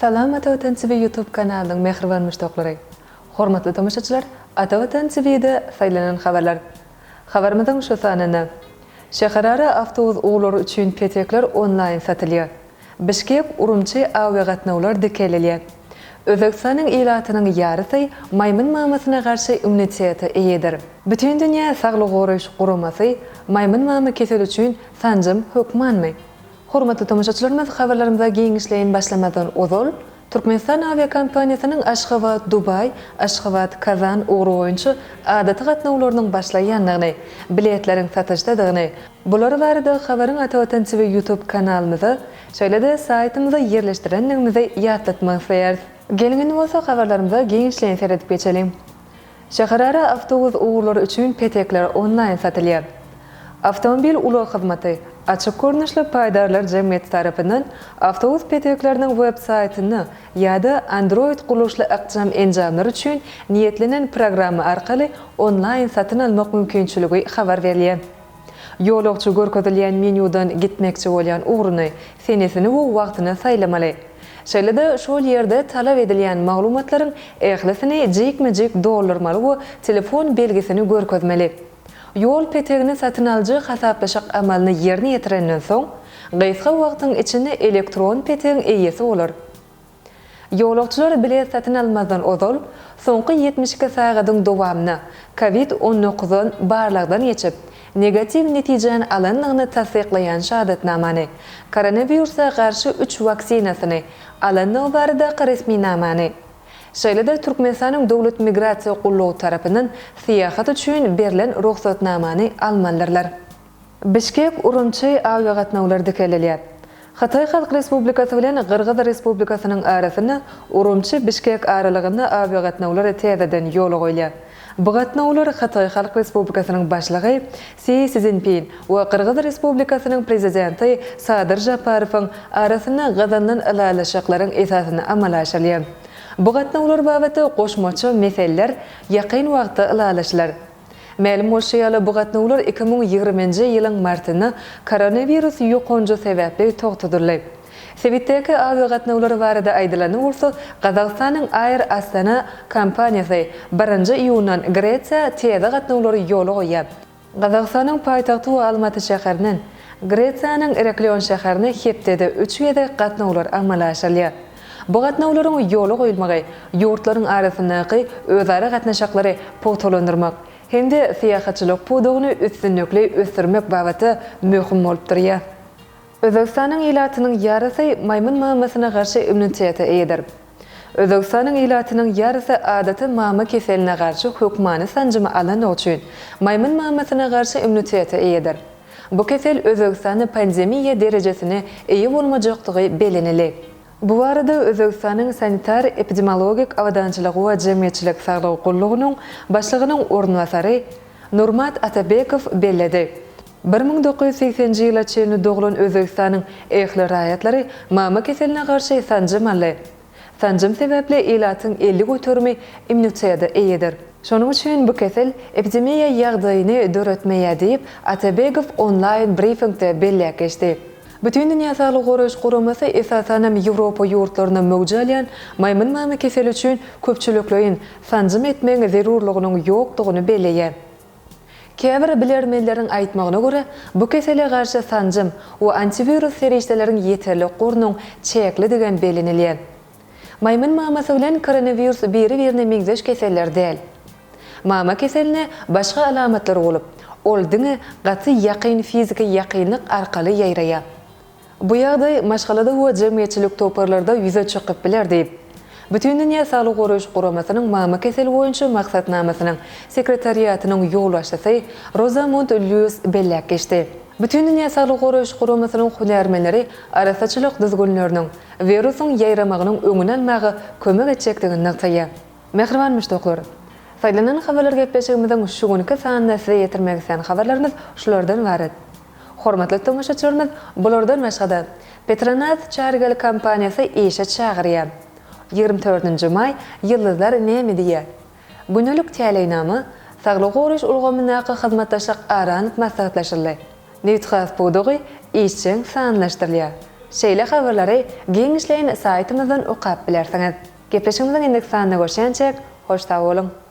Salam Ata Watan TV YouTube kanalynyň mähriban muşdaklary! Hormatly tomaşaçylar, Ata Watan TV-de saýlanan habarlar. Habarymyzyň şu sanynda, Şäherara awtobus ugurlary üçin petekler onlaýn satylýar. Bişkek, Urumçi awiagatnawlar dikeldilýär. Özbegistanyň ilatynyň ýarysy maýmyn mamasyna garşy immunitete eýedir. Bütindünýä saglygy goraýyş guramasy maýmyn mama keseli üçin sanjym hökmanmy? Hormatly tomaşaçylarymyz habarlarymyza giňişleýin başlamazdan ozal, Türkmenistan awiakompaniýasynyň Aşgabat, Dubaý, Aşgabat, Kazan ugry boýunça adaty gatnawlarynyň başlaýandygyny, biletleriň satyşdadygyny, bular barada habaryň Atavatan TV YouTube kanalymyza, şeýle-de saýtymyza ýerleşdirendigimizi ýatlatmak isleýäris. Geliň indi bolsa habarlarymyza giňişleýin seredip geçeliň. Şäherara awtobus ugurlary üçin petekler onlaýn satylýar. Awtomobil ulag hyzmaty açyk görnüşli paýdarlar jemgyýeti tarapyndan awtobus petekleriniň web saýtynda ýa-da Android gurluşly ykjam enjamlar üçin niýetlenen programma arkaly onlaýn satyn almak mümkinçiligi habar berilýär. Ýolagçy görkezilýän menýudan gitmekçi bolýan ugruny, senesini we wagtyny saýlamaly. Şeýle-de şol ýerde talap edilýän maglumatlaryň ählisini jikme-jik doldurmaly we telefon belgisini görkezmeli. Ýol petegini satyn alyjy hasaplaşyk amalyny ýerine ýetirenden soň, gysga wagtyň içinde elektron petegiň eýesi bolar. Ýolagçylar bilet satyn almazdan ozal, soňky 72 sagadyň dowamynda Covid 19 barlagdan geçip, negatiw netijäni alandygyny tassyklaýan şahadatnamany, koronawirusa garşy üç waksinasyny alandygy baradaky resminamany, şeýle-de Türkmenistanyň Döwlet migrasiýa gullugy tarapyndan syýahat üçin berlen rugsatnamany almalydyrlar. Bişkek, Urumçi awiagatnawlar dikeldilýär. Hytaý Halk Respublikasy bilen Gyrgyz Respublikasynyň arasynda Urumçi, Bişkek aralygynda awiagatnawlar täzeden ýola goýulýar. Bu gatnawlar Hytaý Halk Respublikasynyň Başlygy Si Szinpin we Gyrgyz Respublikasynyň Prezidenti Sadyr Žaparowyň arasynda gazanylan ylalaşyklaryň esasynda amala aşyrylýar. Bu gatnawlar babatda goşmaça meseleler ýakyn wagtda ylalaşylar. Mälim bolşy ýaly, bu gatnawlar 2020-nji ýylyň martynda koronawirus ýokanjy sebäpli togtadyldy. Sebitdäki awiagatnawlar barada aýdylanda bolsa, Gazagystanyň Air Astana kompaniýasy birinji iýundan Gresiýa täze gatnawlary ýola goýýar. Gazagystanyň paýtagty we Almaty şäherinden Gresiýanyň Iraklion şäherine hepdede üç gezek gatnawlar amala aşyrylýar. Bu gatnawlaryň ýola goýulmagy ýurtlaryň arasyndaky özara gatnaşyklary pugtalandyrmak hem-de syýahatçylyk pudagyny üstünlikli ösdürmek babatda möhüm bolup durýar. Özbegistanyň ilatynyň ýarysy maýmyn mamasyna garşy immunitete eýedir. Özbegistanyň ilatynyň ýarysy adaty mama keseline garşy hökmany sanjymy alandygy üçin, maýmyn mamasyna garşy immunitete eýedir. Bu kesel Özbegistanda pandemiýa derejesine eýe bolmajakdygy bellenildi. Bu barada Özbegistanyň Sanitar-epidemiologik abadançylygy we jemgyýetçilik saglygy gullugynyň başlygynyň orunbasary Nurmat Atabekow belledi. 1980-nji ýyla çenli doglan Özbegistanyň ähli raýatlary mama keseline garşy sanjym aldy. Sanjym sebäpli ilatyň 50 göterimi immunitete eýedir. Şonuň üçin bu kesel epidemiýa ýagdaýyny döretmeýär diýip, Atabegow onlaýn brifingde belläp geçdi. Bütindünýä Saglygy Goraýyş Guramasy esasanam Ýewropa ýurtlarynda möwç alýan maýmyn mama keseli üçin köpçülikleýin sanjym etmegiň zerurlygynyň ýokdugyny belleýär. Käbir bilermenleriň aýtmagyna görä, bu kesele garşy sanjym we antiwirus serişdeleriň ýeterlik gorunyň çäklidigem bellenilýär. Maýmyn mamasy bilen koronawirus biri-birine meňzeş keseller däl. Mama keseline başga alamatlar bolup, ol diňe gaty ýakyn fiziki ýakynlyk arkaly ýaýraýar. Bu ýagdaý maşgalada we jemgyýetçilik toparlarda ýüze çykyp biler diýip, Bütindünýä Saglygy Goraýyş Guramasynyň mama keseli boýunça maksatnamasynyň sekretariatynyň ýolbaşçysy Rozamund Lýuis belläp geçdi. Bütindünýä Saglygy Goraýyş Guramasynyň hünärmenleri arassaçylyk düzgünleriniň wirusyň ýaýramagynyň öňüni almaga kömek etjekdigini nygtaýar. Mähriban muşdaklar! Saýlanan habarlar gepleşigimiziň şu günki sanynda size ýetirmek islän habarlarymyz şulardan ybarat. Hormatly tomaşaçylarymyz, bulardan başga-da, Petronas Cargill kompaniýasy işe çagyrýar. 24-nji maý, Ýyldyzlar näme diýýär? Gündelik täleýnama, Saglygy goraýyş ulgamyndaky hyzmatdaşlyk ara alnyp maslahatlaşyldy. Nebitgaz pudagy işjeň sanlaşdyrylýar. Şeýle habarlary giňişleýin saýtymyzdan okap bilersiňiz. Gepleşigimiziň indiki sanynda görşýänçäk, hoş sag boluň!